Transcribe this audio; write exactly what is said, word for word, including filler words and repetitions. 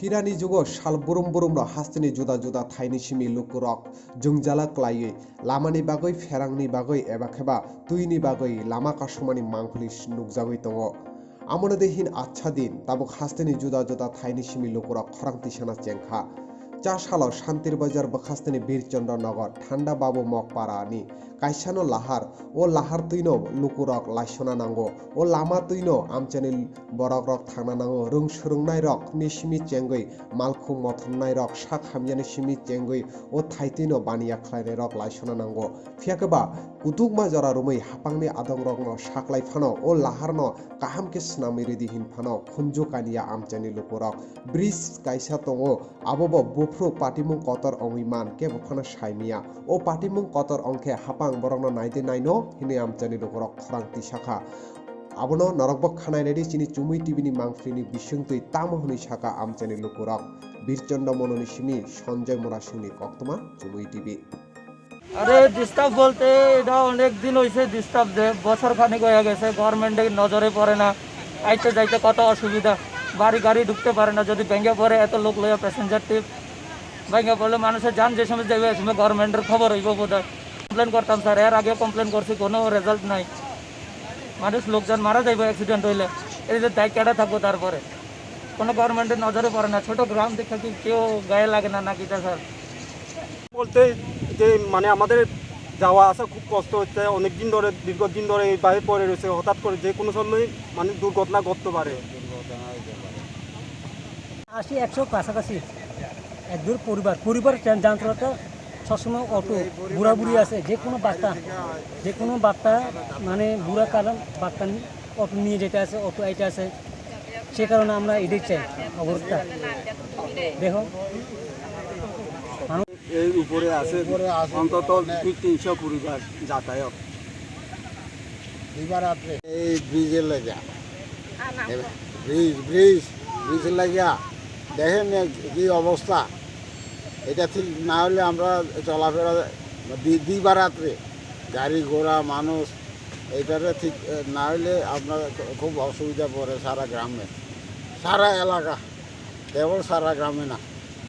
Phirani jugo sal brum brumno hasteni juda juda thaini simi lukurok jwngjala klaiwi lamani bagwi, pherangni bagwi eba kheba twini bagwi lama kasumani mangpili nukjagwi tongo. Amoni de hin acha din tabuk hasteni juda juda thaini simi lukurok khorang tisana chengkha. Cha salo Shantir Bazar bwkhasteni Birchandra Nagar Thanda Babu Mokpara ni kaisano lahar, o lahar twino lukurok laisona nango, o lama twino amchani borokrok thangna nango, rwng swrwngnairok ni simi chengwi, malkhung mothomnairok sak hamyani simi chengwi, o thaitwino baniya khlainairok laisona nango. Phiyakhe ba kutukma jora romwi hapangni adongrokno saklai phano, o laharno kaham khe swnamwi rwdi hin phano khunju kaniya amchani lukurok. Bridge kaisa tongo, abo bo buphru patimung kotor wngwi man, kebo phano saimiya. O patimung kotor wngkhe hapang borokno naidi naino hinwi amchani lukurok khorang tisakha. Abono norokbo khanai naidi chini Chumui T V ni mangpili ni bisingtwi tamo hwnwi sakha amchani lukurok. Birchandra Mononi simi Sanjoy Murasingni koktwma, Chumui T V. আরে ডিস্টার্ব বলতে এটা অনেক দিন হইছে ডিস্টার্ব যে বছর খানিক হয়ে গেছে গভর্নমেন্টের নজরে পড়ে না। আইতে যাইতে কত অসুবিধা, বাড়ি গাড়ি ঢুকতে পারে না। যদি ভেঙে পড়ে এত লোক লইয়া প্যাসেঞ্জার ট্রিপ ভেঙে পড়লে মানুষের জান যে সময় যাবে ওই সময় গভর্নমেন্টের খবর হইব বোধ হয়। কমপ্লেন করতাম স্যার, এর আগেও কমপ্লেন করছি, কোনো রেজাল্ট নাই। মানুষ লোকজন মারা যাইব অ্যাক্সিডেন্ট হইলে, এই যে দায় কেডা থাকবো তারপরে? কোনো গভর্নমেন্টের নজরে পড়ে না। ছোট গ্রাম দেখে কি কেউ গায়ে লাগে না নাকি এটা স্যার? বলতে যে মানে আমাদের যাওয়া আসা খুব কষ্ট হচ্ছে, অনেক দিন ধরে, দীর্ঘদিন ধরে এইভাবে পড়ে রয়েছে। হঠাৎ করে যে কোনো সময় মানে দুর্ঘটনা ঘটতে পারে। আশি একশো কাছাকাছি এক দূর পরিবার, পরিবার ট্রেন যান চলাতে সবসময় অটো, বুড়া বুড়ি আছে, যে কোনো বার্তা, যে কোনো বার্তা মানে বুড়া কারণ বার্তা অটো নিয়ে যেতে আছে, অটো আইতে আছে, সে কারণে আমরা এটাই চাই অবস্থা। দেখো, মানুষ এই উপরে আছে উপরে আছে অন্তত অনেক। দুই তিনশো পরিবার যাতায়াত। দিবারাত্রে এই ব্রিজের লেগা। ব্রিজ, ব্রিজ, ব্রিজ লাগিয়া দেখেন এ কি অবস্থা। এটা ঠিক না হলে আমরা চলাফেরা দি-, দিবারাত্রে গাড়ি ঘোড়া মানুষ এটারে ঠিক, এ, না হইলে আমরা খুব অসুবিধা পড়ে সারা গ্রামে, সারা এলাকা, কেবল সারা গ্রামে না।